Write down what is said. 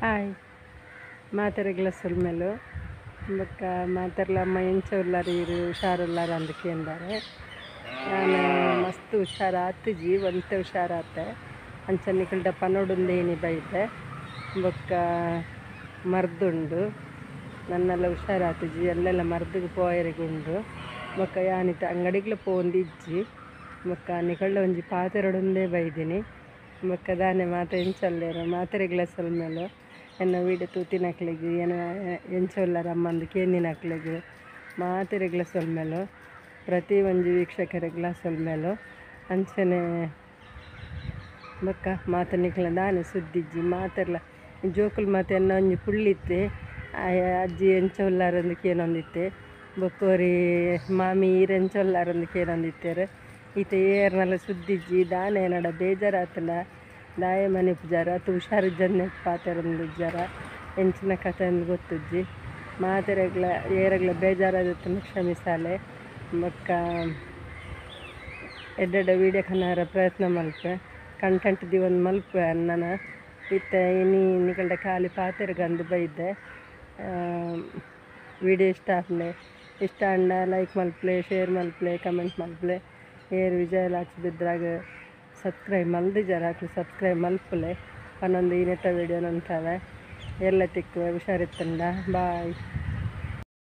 Hi ಮಾತೆರೆಗ್ಲ ಸೊಲ್ಮೆಲು ಬೊಕ್ಕ ಮಾತೆರ್ಲ ಅಮ್ಮ ಎಂಚ ಉಲ್ಲಾರ್ ಈರ್ ಹುಷಾರುಲ್ಲಾರ ಅಂದ್ ಕೇಂದಾರೆ. ಯಾನ್ ಮಸ್ತ್ ಹುಷಾರಾತಿಜಿ, ಒಂತೆ ಹುಷಾರಾತೆ. ಅಂಚ ನಿಕಲ್ಡ ಪನೊಡುಂದು ಇನಿ ಬೈದೆ. ಬೊಕ್ಕ ಮರ್ದುಂಡು. ನನ್ನಲ ಹುಷಾರಾತಿಜಿ, ಎಲ್ಲೆಲ ಮರ್ದ್ಗ್ ಪೋಯೆರೆಗುಂಡು. ಬೊಕ್ಕ ಯಾನಿತ್ತೆ ಅಂಗಡಿಗ್ಲ ಪೋವೊಂದಿಜ್ಜಿ. ಬೊಕ್ಕ ನಿಕಲ್ಡ ಒಂಜಿ ಪಾತೆರೊಡುಂದೇ ಬೈದಿನಿ. ಬೊಕ್ಕ ದಾನೆ ಮಾತ ಎಂಚ ಉಲ್ಲೆರ್ ಮಾತೆರೆಗ್ಲ ಸೊಲ್ಮೆಲು. ಎನ್ನ ವೀಡಿಯೋ ತೂತಿನಕ್ಲೆಗ್ ಎನ್ನ ಎಂಚ ಉಲ್ಲರ್ ಅಮ್ಮಂದ್ ಕೇಂದಿನಕ್ಲೆಗ್ ಮಾತೆರೆಗ್ಲ ಸೊಲ್ಮೆಲು. ಪ್ರತಿ ಒಂಜಿ ವೀಕ್ಷಕರೆಗ್ಲ ಸೊಲ್ಮೆಲು. ಅಂಚನೆ ಬೊಕ್ಕ ಮಾತ ನಿಕ್ಲ ದಾನೆ ಸುದ್ದಿಜ್ಜಿ ಮಾತೆರ್ಲ ಜೋಕುಲು ಮಾತ ಎನ್ನ ಒಂಜಿ ಪುಳ್ಳಿತ್ತೆ ಆಯೆ ಅಜ್ಜಿ ಎಂಚ ಉಲ್ಲರಂದ್ ಕೇನೊಂದಿತ್ತೆ. ಬೊಕ್ಕೊರಿ ಮಾಮಿ ಈರ್ ಎಂಚ ಉಲ್ಲರಂದ್ ಕೇನೊಂದಿತ್ತೆರ್. ಇತ್ತೆ ಏರ್ನಲ ಸುದ್ದಿಜ್ಜಿ ದಾನೆ ಎನಡ ಬೇಜಾರಾತುಂಡ ದಾಯೆ ಮನಿಪುಜಾರ್ ಅತ್ ಹುಷಾರಿಜ್ಜಂದೆ ಪಾತೆರೊಂದಿಜ್ಜಾರ ಎಂಚಿನ ಕತೆ ಅಂದ್ ಗೊತ್ತುಜ್ಜಿ. ಮಾತೆರೆಗ್ಲ ಏರೆಗ್ಲ ಬೇಜಾರಾದಿತ್ತುಂಡ ಕ್ಷಮಿಸಾಲೆ. ಬೊಕ್ಕ ಎಡ್ಡೆ ಎಡ್ಡೆ ವೀಡಿಯೋ ಕನರ ಪ್ರಯತ್ನ ಮಲ್ಪೆ. ಕಂಟೆಂಟ್ ದೀವೊಂದು ಮಲ್ಪುವೆ ನನ. ಇತ್ತೆ ಇನಿ ನಿಕಲ್ಡ ಖಾಲಿ ಪಾತೆರ್ಗಂದ್ ಬೈದೆ. ವೀಡಿಯೋ ಇಷ್ಟ ಆಪುಂಡೆ ಇಷ್ಟ ಆಂಡ ಲೈಕ್ ಮಲ್ಪುಲೆ, ಶೇರ್ ಮಲ್ಪುಲೆ, ಕಮೆಂಟ್ ಮಲ್ಪುಲೆ. ಏರ್ ವಿಜಯ ಲಾಕ್ಸ್ ಬೆದ್ರಾಗ್ ಸಬ್ಸ್ಕ್ರೈಬ್ ಮಲ್ದಿಜಾರ ಅಕ್ಲು ಸಬ್ಸ್ಕ್ರೈಬ್ ಮಲ್ಪುಲೆ. ಪನೊಂದು ಈ ನೆತ್ತ ವೀಡಿಯೋನ್ ಉಂತಾವೆ. ಎಲ್ಲೆ ತಿಕ್ಕುವೆ ಹುಷಾರಿತ್ತುಂಡ. ಬಾಯ್.